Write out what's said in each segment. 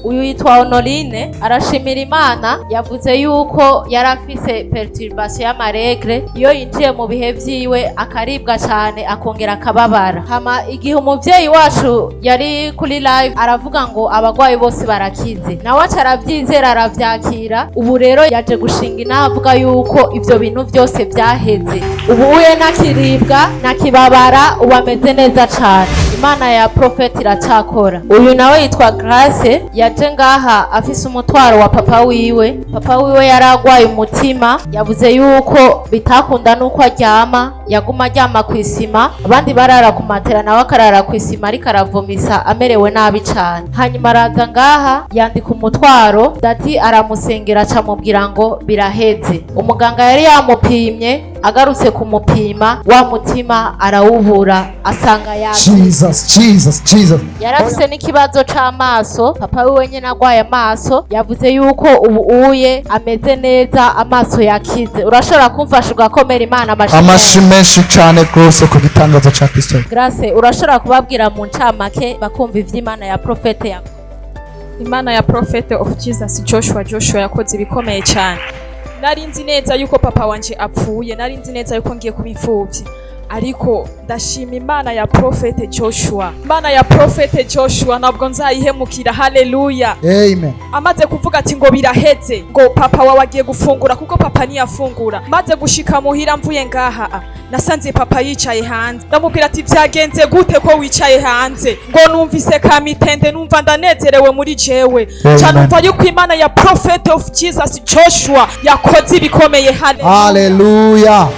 Uyu yitwa Honorine, arashimira Imana. Yavuze yuko yari afise perturbation y'ama règles, iyo yinjiye mu bihe vyiwe akaribwa cyane, akongera akababara. Hama igihe umuvyeyi wacu yari kuri live aravuga ngo abagwayi bose barakize, nawe aca aravyizera, aravyakira. Ubu rero yaje gushinga inaha avuga yuko ivyo bintu vyose vyaheze, ubu uye nakiribwa nakibabara, ubu ameze neza cane. Imana ya Prophet iracakora. Uyu nawe yitwa Grace, yaje ngaha afise umutwaro wa papa wiwe. Papa wiwe yari agwaye umutima. Yavuze yuko bitakunda nuko aryama, yaguma aryama kw'isima, abandi barara ku matera, nawe akarara kw'isima, ariko aravomisa, amerewe nabi cane. Hanyuma araza ngaha yandika umutwaro, daddy aramusengera, acamubwira ngo biraheze. Umuganga yari yamupimye, agarutse kumupima, wa mutima arawubura, asanga yakize. Jesus, Jesus, Jesus. Yarafise n'ikibazo c'amaso. Papa wiwe nyene agwaye amaso. Yavuze yuko ubu uye ameze neza, amaso yakize. Urashobora kumfasha ugakomera Imana amashi? Amashi menshi cyane rwose ku gitangaza cya Kristo. Grace, urashobora kubabwira mu ncamake bakumva ivy'Imana ya Prophète ya Imana ya Prophet of Jesus Joshua Joshua yakoze ibikomeye cyane. Nari nzi neza yuko papa wanje apfuye, nari nzi neza yuko ngiye kuba imfuvyi, ariko ndashima Imana ya Prophet Joshua. Imana ya Prophet Joshua ntabwo nzayihemukira. Haleluya! Amen. Amaze kuvuga ati ngo biraheze, ngo papa wawe agiye gufungura, kuko papa ntiyafungura. Maze gushika muhira mvuye ngaha, nasanze papa yicaye hanze. Ndamubwira ati: "Vyagenze gute ko wicaye hanze?" Ngo: "Numvise kamitende, numva ndanezerewe muri jewe." Amen. Ca numva yuko Imana ya Prophet of Jesus Joshua yakoze ibikomeye. Haleluya! Haleluya.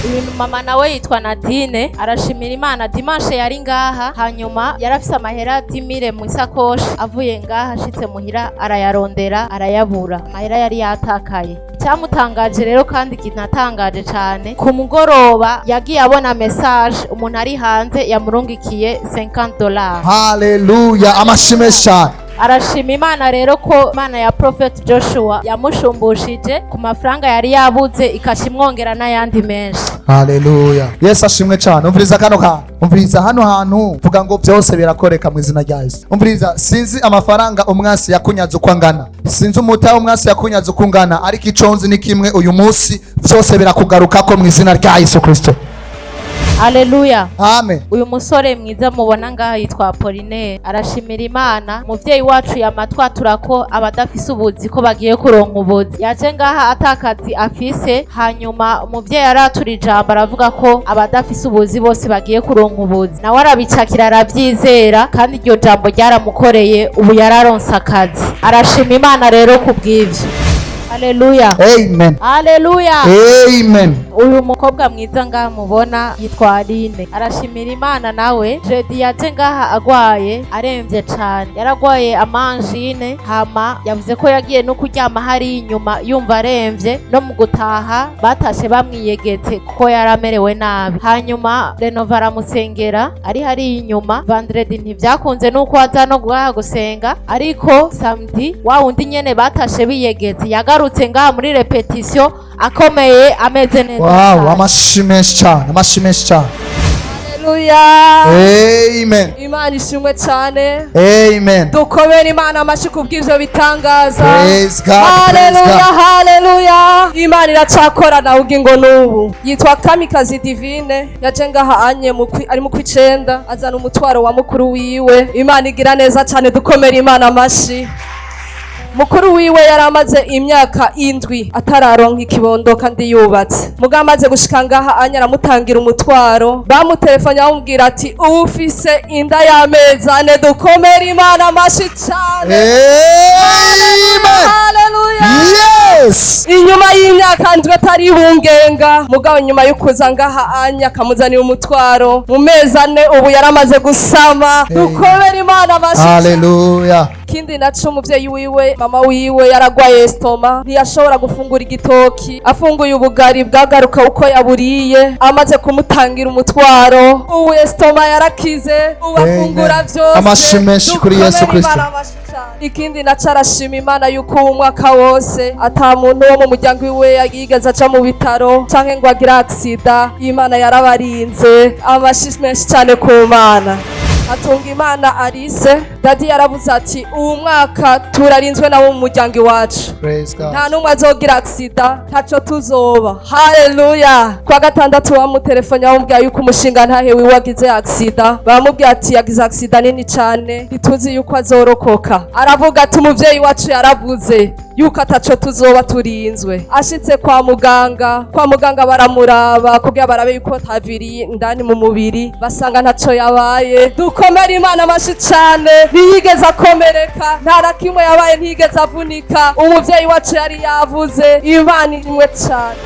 Uyu mama nawe yitwa Nadine, arashimira Imana. Dimanche yari ngaha, hanyuma yarafise amahera 10 000 mu isakoshi. Avuye ngaha ashitse muhira arayarondera arayabura, amahera yari yatakaye. Icyamutangaje rero kandi kinatangaje cane, ku mugoroba yagiye abona message, umuntu ari hanze yamurungikiye $50. Haleluya, amashi menshi cyane. Arashima Imana rero ko Imana ya Prophet Joshua yamushumbushije ku mafaranga yari yabuze, ikashimwongera n'ayandi menshi. Haleluya, Yesu ashimwe cyane. Umviriza kano kantu, umviriza hano hantu, vuga ngo byose birakoreka mu izina rya Yesu. Umviriza, sinzi amafaranga umwansi yakunyaze uko angana, sinzi umuta umwansi yakunyaze uko ungana, ariko ico nzi ni kimwe: uyu munsi byose birakugarukako mu izina rya Yesu Kristo. Aleluya! Amen. Uyu musore mwiza mubona ngaha yitwa Apollinaire, arashimira Imana. Umuvyeyi wacu yamatwatura ko abadafise ubuzi ko bagiye kuronka ubuzi. Yaje ngaha atakazi afise, hanyuma umuvyeyi aratura ijambo, aravuga ko abadafise ubuzi bose bagiye kuronka ubuzi. Nawe arabicakira, aravyizera, kandi iryo jambo ryaramukoreye, ubu yararonse akazi. Arashima Imana rero ku bw'ivyo. Aleluya! Amen. Aleluya! Amen. Uyu mukobwa mwiza ngaha mubona yitwa Aline, arashimira Imana. Nawe jeudi yaje ngaha agwaye, aremvye cane, yaragwaye ama angines. Hama yavuze ko yagiye no kuryama hari inyuma yumva aremvye, no mu gutaha batashe bamwiyegetse kuko yari amerewe nabi. Hanyuma Renova aramusengera ari hari inyuma. Vendredi ntivyakunze nuko aza no guhaha gusenga, ariko samedi wa wundi nyene batashe biyegetse yagarutse ngaha muri répétition akomeye, ameze neza Wow. cane. Amashi menshi cyane, amashi menshi cyane. Haleluya! Amen. Imana ishimwe cyane. Amen. Dukomere Imana amashyi kubw'ivyo bitangaza. Praise God, praise Haleluya! God. Haleluya! Imana iracakorana ubugingo n'ubu. Yitwa Kamikazi Divine, yaje ngaha anye ari mu kw'icenda, azana umutwaro wa mukuru wiwe. Imana igira neza cyane, dukomere Imana amashyi. Mukuru wiwe yari amaze imyaka 7 atararonka ikibondo kandi yubatse. Mugabo amaze gushika ngaha anya aramutangira umutwaro, bamutelefone bamubwira ati: "Ufise inda y'amezi 4." Dukomere Imana amashyi cyane. Amen. Haleluya! Yes. Inyuma y'imyaka 7 atari bungenga, mugabo nyuma yo kuza ngaha anya akamuzanira umutwaro, mu mezi 4 ubu yaramaze gusama. Dukomere Imana amashyi. Haleluya. Ikindi naco, umuvyeyi wiwe, mama wiwe, yaragwaye estomac, ntiyashobora gufungura igitoki, afunguye ubugari bwagaruka uko yaburiye. Amaze kumutangira umutwaro, ubu estomac yarakize, ubu afungura Amen. vyose. Amashi menshi kuri Yesu Dukomere Kristo. Imana amashi cane. Ikindi naco, arashima Imana yuko uwu mwaka wose ata muntu wo mu muryango wiwe yigeze aja mu bitaro canke ngo agire accident. Imana yarabarinze. Amashi menshi cane ku Mana. Atunga Imana Arise. Daddy yaravuze ati: "Uwu mwaka turarinzwe nabo mu muryango iwacu." Praise God. Nta n'umwe azogira accident, ntaco tuzoba. Haleluya! Kwa gatandatu bamutelefone, bamubwira yuko umushinga ntahe wiwe wagize accident. Baramubwira ati: "Yagize accident nini cane, ntituzi yuko azorokoka." Aravuga ati: "Umuvyeyi wacu yaravuze yuko ataco tuzoba, turinzwe." Ashitse kwa muganga, kwa muganga baramuraba kugira barabe yuko taviriye indani mu mubiri, basanga ntaco yabaye. Dukomere Imana amashi cane. Ntiyigeze akomereka, nta na kimwe yabaye, ntiyigeze avunika. Umuvyeyi wacu yari yavuze. Imana imwe cane.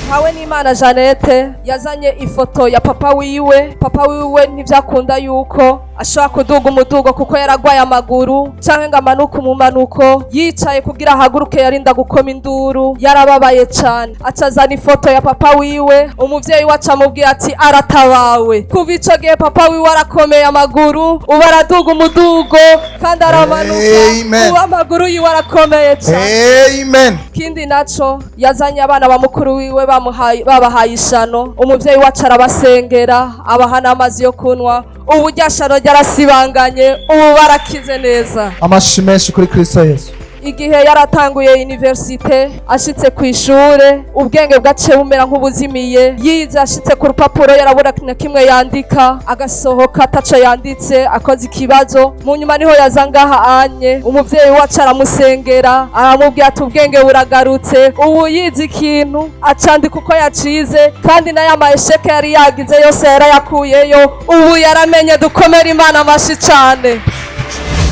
Hawe n'Imana Jeannette yazanye ifoto ya papa wiwe. Papa wiwe ntivyakunda yuko ashobora kuduga umudugo kuko yaragwaye amaguru, canke ngo amanuke umumanuko. Yicaye kugira ahaguruke yarinda gukoma induru, yarababaye cane. Acazana ifoto ya papa wiwe, umuvyeyi we acamubwira ati: "Aratabawe." Kuva ico gihe papa wiwe arakomeye amaguru, ubu araduga umudugo kandi aramanuka. Amen. Ubu amaguru yiwe arakomeye cane. Amen. Ikindi naco, yazanye abana ba mukuru wiwe, bamuhaye, babahaye ishano. Umuvyeyi wacu arabasengera, abaha n'amazi yo kunywa. Ubu rya shano ryarasibanganye, ubu barakize neza. Amashi menshi kuri Kristo Yesu. Igihe yaratanguye université, ashitse ku ishure ubwenge bwaciye bumera nk'ubuzimiye. Yize, ashitse ku rupapuro yarabura na kimwe yandika, agasohoka ataco yanditse, akoze ikibazo. Mu nyuma niho yaza ngaha anye, umuvyeyi wacu aramusengera, aramubwira ati: "Ubwenge buragarutse." Ubu yize ikintu acandika uko yacize, kandi n'aya ma échecs yari yagize yose yarayakuyeyo, ubu yaramenye. Dukomere Imana amashi cane.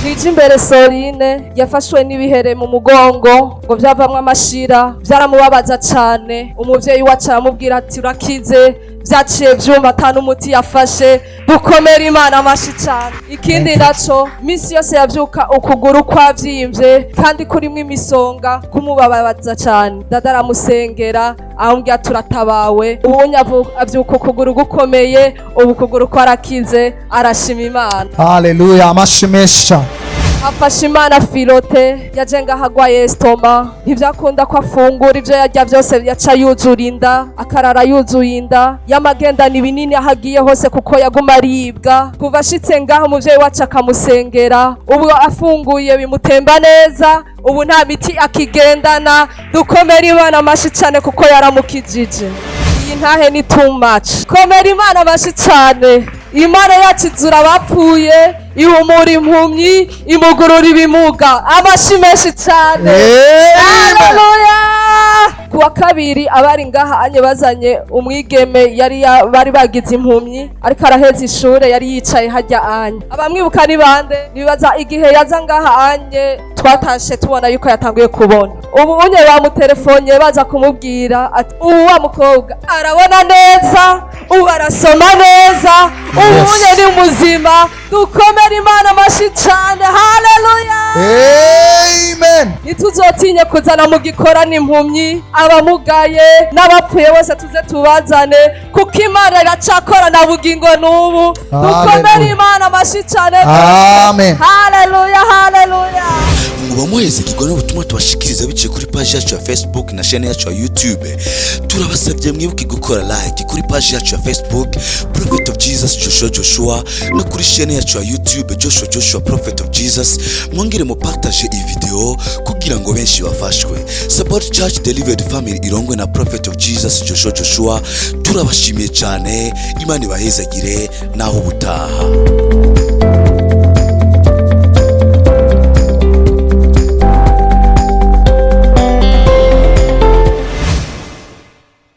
Nije imbere Sorine yafashwe n'ibihere mu mugongo, ngo vyavamwo amashira, vyaramubabaza cane. Umuvyeyi wacu aramubwira ati: "Urakize." Vyaciye vyuma, ata n'umuti yafashe. Dukomere Imana amashi cane. Ikindi naco, misi yose yavyuka ukuguru kwavyimbye kandi kurimwo imisonga, kumubabaza cane. Dada aramusengera, aramubwira: "Turatabawe." Ubu avyuka ukuguru gukomeye, ubu ukuguru kwarakize, arashima Imana. Haleluya, amashi menshi cane. Afasha Imana Filote yaje ngaho agwaye estomac, ntivyakunda ko afungura. Ivyo yarya vyose yaca yuzura inda, akarara yuzuye inda, yamagendana ibinini aho agiye hose kuko yaguma aribwa. Kuva ashitse ngaho, umuvyeyi wacu akamusengera, ubu afunguye bimutemba neza, ubu nta miti akigendana. Dukomere Imana amashi cane kuko yaramukijije. Iyi ntahe ni too much. Komera Imana amashi cane. Imana yacu izura abapfuye, ihumura impumyi, imugurura ibimuga. Amashi menshi cane. Amen. Haleluya! Kuwa kabiri abari ngaha anye bazanye umwigeme yari bari bagize impumyi, ariko araheza ishure, yari yicaye hajya anye. Abamwibuka ni bande? Nibaza igihe yaza ngaha anye twatashe tubona yuko yatanguye kubona. Ubu unye bamutelefone baza kumubwira ati: "Ubu wa mukobwa arabona neza, ubu arasoma neza, ubu unye ni muzima." Dukomere Imana amashi cane. Haleluya! Amen. Ntituzotinye kuzana mu gikorana impumyi, abamugaye n'abapfuye bose, tuze tubazane kuko Imana iracakorana bugingo n'ubu. Dukomere Hallelujah. Imana amashi cane. Amen. Haleluya, haleluya! Muba muhezekirwa n'ubutumwa tubashikiriza biciye kuri paji yacu ya Facebook na chaîne yacu ya YouTube. Turabasabye mwibuke gukora like kuri paji yacu ya Facebook, Prophet of Jesus Joshua Joshua, no kuri chaîne yacu ya YouTube, Joshua Joshua Prophet of Jesus. Mwongere mu partage iyi video kugira ngo benshi bafashwe. Support Church Delivered Family irongwe na Prophet of Jesus Joshua Joshua. Turabashimiye cyane, Imana ibahezagire. Naho ubutaha.